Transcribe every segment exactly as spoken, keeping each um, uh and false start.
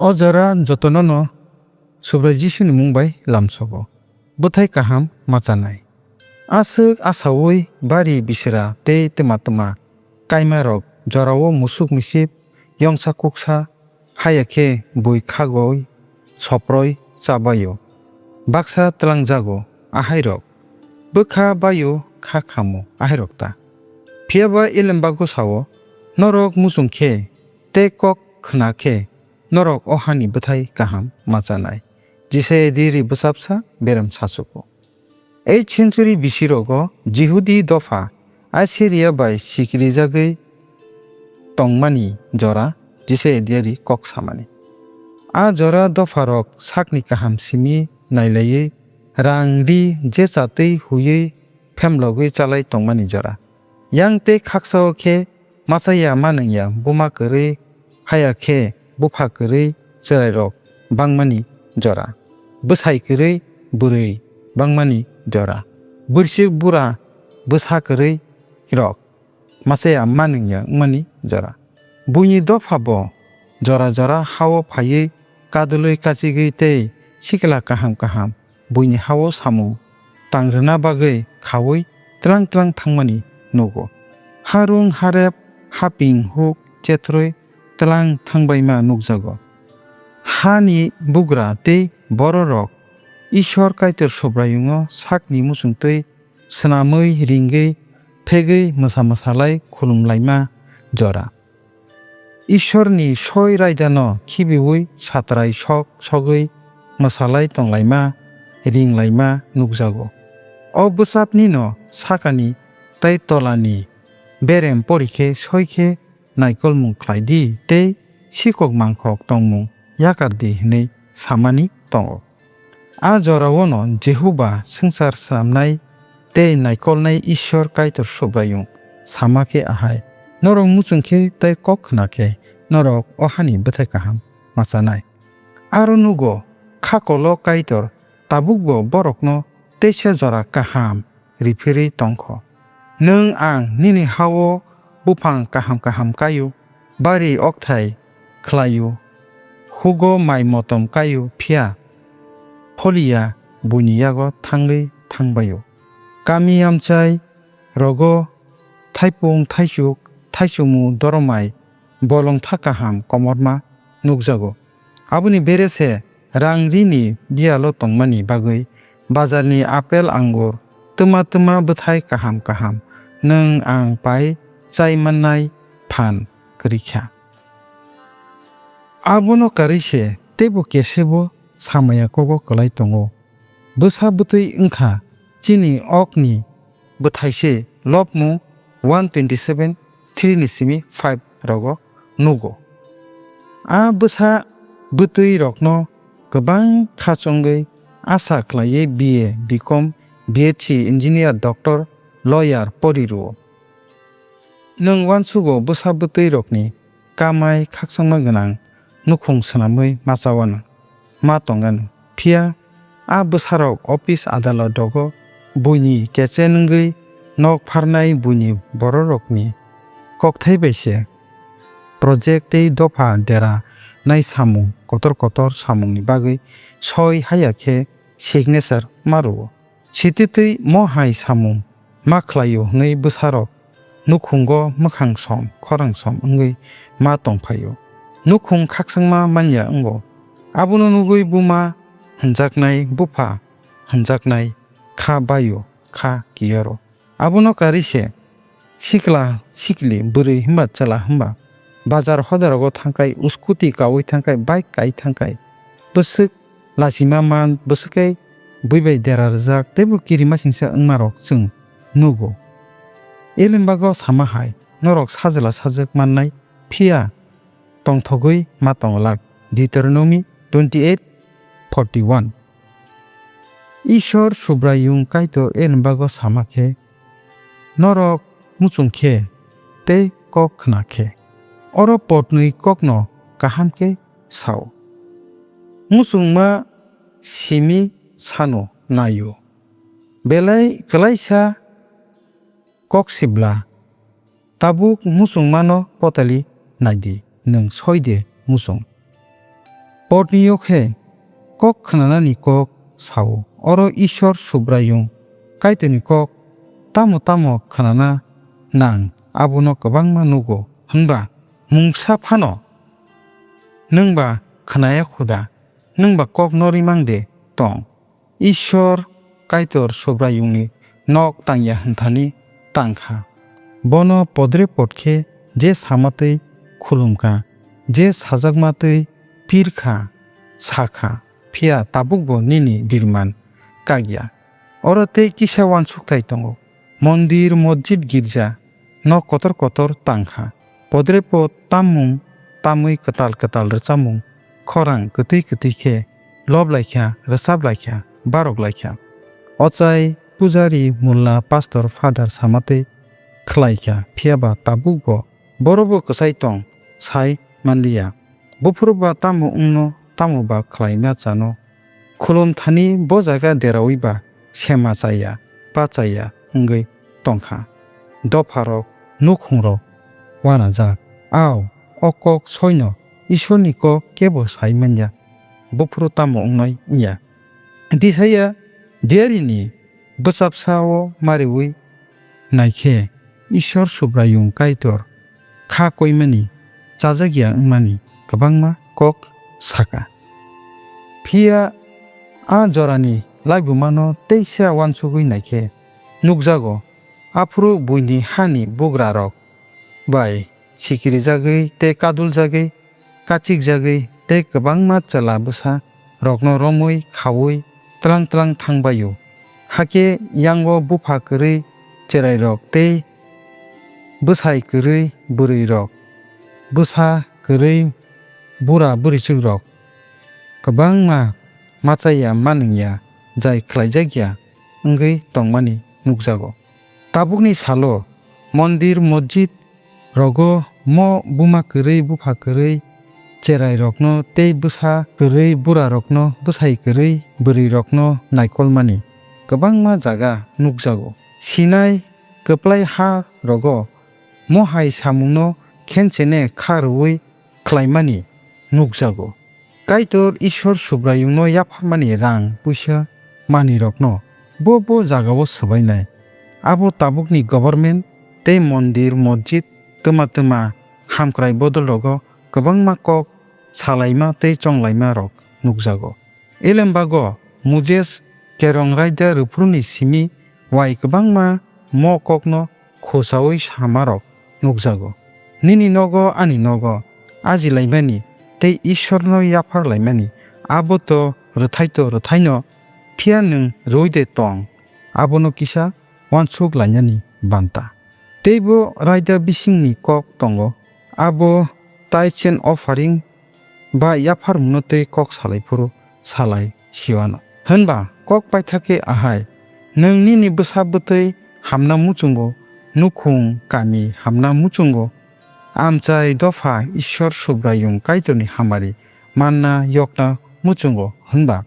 O jora jotono no Subrai Jisuni mung bai lamsogo, bwthai kaham ma chanai. Aswk asaui bari bisra tei twma twma kaimarok jorao musuk misip, yongsa kuksa, haya khe bui khagwi soproi chabaio. Baksa twlangjago ahairok, bwkha baio kha khamo ahairok ta. Phiyaba elembago sao, norok muchung khe tei kok khna khe norok o hani bwthai kaham ma chanai. Jisai diri bwsapsa berem sachugo. Eighth century bisirogo Jihudi dopha Assyria bai sikrijagwi tongmani jora Jisai diari kok samani. A jora dopharok sakni kaham simi nailaiwi rang ri je chatwi huiwi phemlogwi chalai tongmani jora. Yang tei khaksao khe machaya manwngya buma kwrwi, haya khe bupha kwrwi chwrairok bangmani jora, bwsai kwrwi bwrwi bangmani jora, bwrwswk bura bwsa kwrwi rok machaya manwngya wngmani jora. Buini dopha bo jora jora hao phaiwi kadulwi kachigwi tei sikla kaham kaham buini hao samung tang rwna bagwi khaui tlang tlang thangmani nugo. Harung harep haping huk chethrwi tlang thangbaima nukjago. Hani bugra tei bororok Ishwar Kaitor Subraiyungo sakni muchungtwi swnamwi ringwi phegwi mwsa mwsalai khulumlaima jora. Ishwarni soi raidano khibiui satrai sok sogwi mwsalai tonglaima, ringlaima nukjago. O bwsapnino sakani tei tolani berem porikhe soikhe naikolmung khlai di tei sikok mangkhok tongmung yakar di hwnwi samani tongo. A joraono Jehoba swngchar swnamnai tei naikolnai Ishwar Kaitor Subraiyung sama khe ahai, norok muchung khe tei kok khna khe norok o hani bwthai kaham ma chanai. Aro nugo, kha kolo Kaitor tabukbo borokno teisa jora kaham riphirwi tongkho. Nwng ang nini ha-o buphang kaham kaham kai-o, bari okthai khlai-o, hugo mai motom kai-o, phiya holiya buini yago thangwi thangbai-o. Kami amchai rogo thaipung thaisuk thaichumu doromai bolongtha kaham komorma nukjago. Aboni bere se rang rini biyalo tongmani bagwi bazarni apel angur twma twma bwthai kaham kaham nwng ang pai chai mannai phan kwrwi kha. Abono karwi se teibo kesebo samaya kogo kwlai tongo. Bwsa bwtwi wngkha chini okni bwthai se lobmung one twenty seven three ni simi five rogo nugo. A bwsa bwtwi rokno kwbang kha chongwi asa khlaiwi B A, B Com, B S C, engineer, doctor, lawyer pori rwo. Nwng uansugo bwsa bwtwi rokni kamai khakchangma gwnang nukhung swnamwi ma chawano, ma tongano. Phiya a bwsarok office adalot rogo buini kechen wngwi nok pharnai buini bororokni kokthai bai se project tei dopha dera nai samung kotor kotor samungni bagwi soi haya khe signature ma rwo. Sititwi mo hai samung ma khlaio hwnwi bwsarok nukhungo mwkhang som khorang som wngwi ma tongphaio. Nukhung khakchangma manya wngo. Abono nugwi buma hwnjaknai, bupha hwnjaknai kha baio, kha kiyoro. Abono karwi se sikla sikli, bwrwi hwnba chwla hwnba bazar hodarogo thangkhai, scooty kaui thangkhai, bike kai thangkhai, bwswk lachima man, bwswk khe bui bai dera rwjak teibo kirimasingcha wngmarok chwng nugo. Elembago sama hai, norok sajla sajwk mannai, phiya tongthogwi ma tongwlak. Deuteronomy twenty eight forty one. Ishwar Subraiyung Kaitor elembago sama khe, norok muchung khe tei kok khna khe, oro potnwi kokno kaham khe sao. Muchungma simi sano naio. Belai kwlaisa kok sibla, tabuk muchungmano potali naidi, nwng soi de muchung. Portnio khe kok khnanani kok sao, oro Ishwar Subraiyung Kaitorni kok tamo tamo khnana nang abono kwbangma nugo, hwnba mungsa phano nwngba khnaya khuda, nwngba kok norwi mang de tong? Ishwar Kaitor Subraiyungni nok tangya hwnthani tang kha. Bono podre pod khe je sama twi khulum kha, je sajakma twi pir kha, sa kha, phiya tabukbo nini birman kak ya. Oro tei kisa uansukthai tongo, mondir, mosjid, girja, nok kotor kotor tang kha. Podre pod tammung tamwi kwtal kwtal rwchapmung, khorang kwtwi kwtwi khe lob lai kha, rwchap lai kha, barok lai kha. Ochai, pujari, mulla, pastor, father sama twi khlai kha, phiya ba tabuk bo boro bo kwchai tong sai man li ya. Buphuru ba tamo wngno, tamo ba khlaima chano. Khulum thani bo jaga deraui ba sema chaya, pa chaya wngwi tong kha. Dopharok, nukhungrok uanajak. Ao, o kok soino Ishwarni kok kebo sai man ya. Buphuru tamo wngnai wng ya. Disaya diarini bwchapsa-o mariui nai khe Ishwar Subraiyung Kaitor kha koimani, chajak ya wngmani kwbangma kok sa kha. Phiya a jorani laibumano teisa uansugui nai khe nukjago, aphuru buini hani bugrarok bai sikirijagwi tei kaduljagwi, kachikjagwi tei kwbangma chwla bwsa rokno romwi khaui tlang tlang thang bai-o. Hakhe yango bupha kwrwi chwrairok tei bwsai kwrwi bwrwirok, bwsa kwrwi bura bwrwichukrok kwbangma machaya manwngya jai khlaijak ya wngwi tongmani nukjago. Tabukni salo mondir, mosjid rogo mo buma kwrwi bupha kwrwi chwrairokno tei bwsa kwrwi burarokno, bwsai kwrwi bwrwirokno naikolmani kwbangma jaga nukjago. Sinai kwplai ha rogo mo hai samungno khenchene kha rwui khlaimani nukjago. Kaitor Ishwar Subraiyungno yapharmani rang puisa manwirokno bo bo jagao swbainai. Abo tabukni government tei mondir, mosjid, twma twma hamkrai bodolrogo kwbangma kok salaima tei chonglaimarok nukjago. Elembago Moses kerong raida rwphuruni simi wai kwbangma mo kokno khusaui samarok nukjago. Nini nogo ani nogo ajilaimani tei Ishwarno yaphar laimani abo to rwthai to rwthaino, phiya nwng rwui de tong, abono kisa uansuk lainani banta. Teibo raida bisingni kok tongo, abo tithes and offering ba yapharmungno tei kok salai phuru salai siwano. Hwnba kok paithak khe ahai, nwng nini bwsa bwtwi hamna muchungo, nukhung kami hamna muchungo, amchai dopha Ishwar Subraiyung Kaitorni hamari manna yokna muchungo hwnba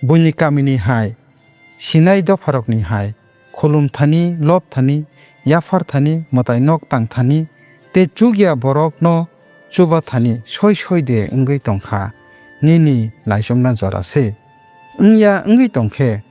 buini kamini hai, sinai dopharokni hai, khulum thani, lob thani, yaphar thani, mwtai nok tang thani, tei chukya borokno chuba thani soi soi de wngwi tong kha, nini laichomna jora se. Wngya wngwi tong khe,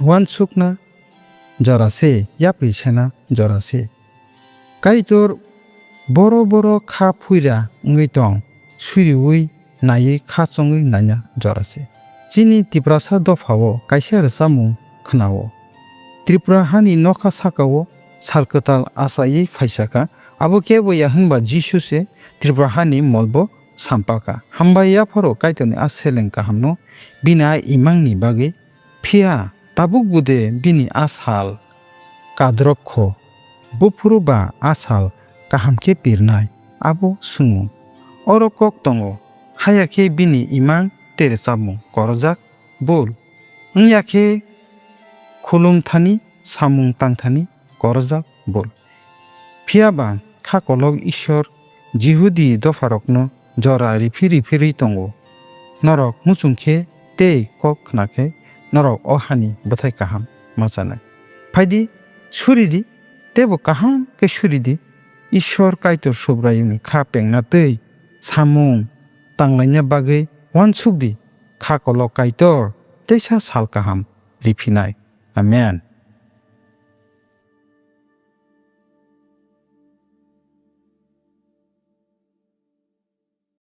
uansukna jora se, yapri sena jora se. Kaitor boro boro kha phuira wngwi tong, suriui naiwi kha chongwi naina jora se. Chini Tiprasa dophao kaisa rwchapmung khna-o. Tripura hani nokha saka-o sal kwtal achaiwi phaisa kha, abo kebo ya hwnba Jisu se Tripura hani molbo sampa kha. Hambai yapharo Kaitorni a seleng kahamno bini a imangni bagwi. Phiya tabukbo de bini a sal kadrok kho? Buphuru ba a sal kaham khe pirnai? Abo swngo. Oro kok tongo, haya khe bini imang tei rwchapmung korojak bul, wngya khe khulum thani, samung tang thani korojak bul. Phiya ba kha kolok Ishwar Jihudi dopharokno jora riphi riphirwi tongo. Norok muchung khe tei kok khna khe norok o hani bwthai kaham ma chanai. Phaidi, suri di, teibo kaham khe suri di. Ishwar Kaitor Subraiyungni kha pengna tei samung tanglaina bagwi Uansuk di, kha kolok Kaitor teisa sal kaham riphinai. Amen.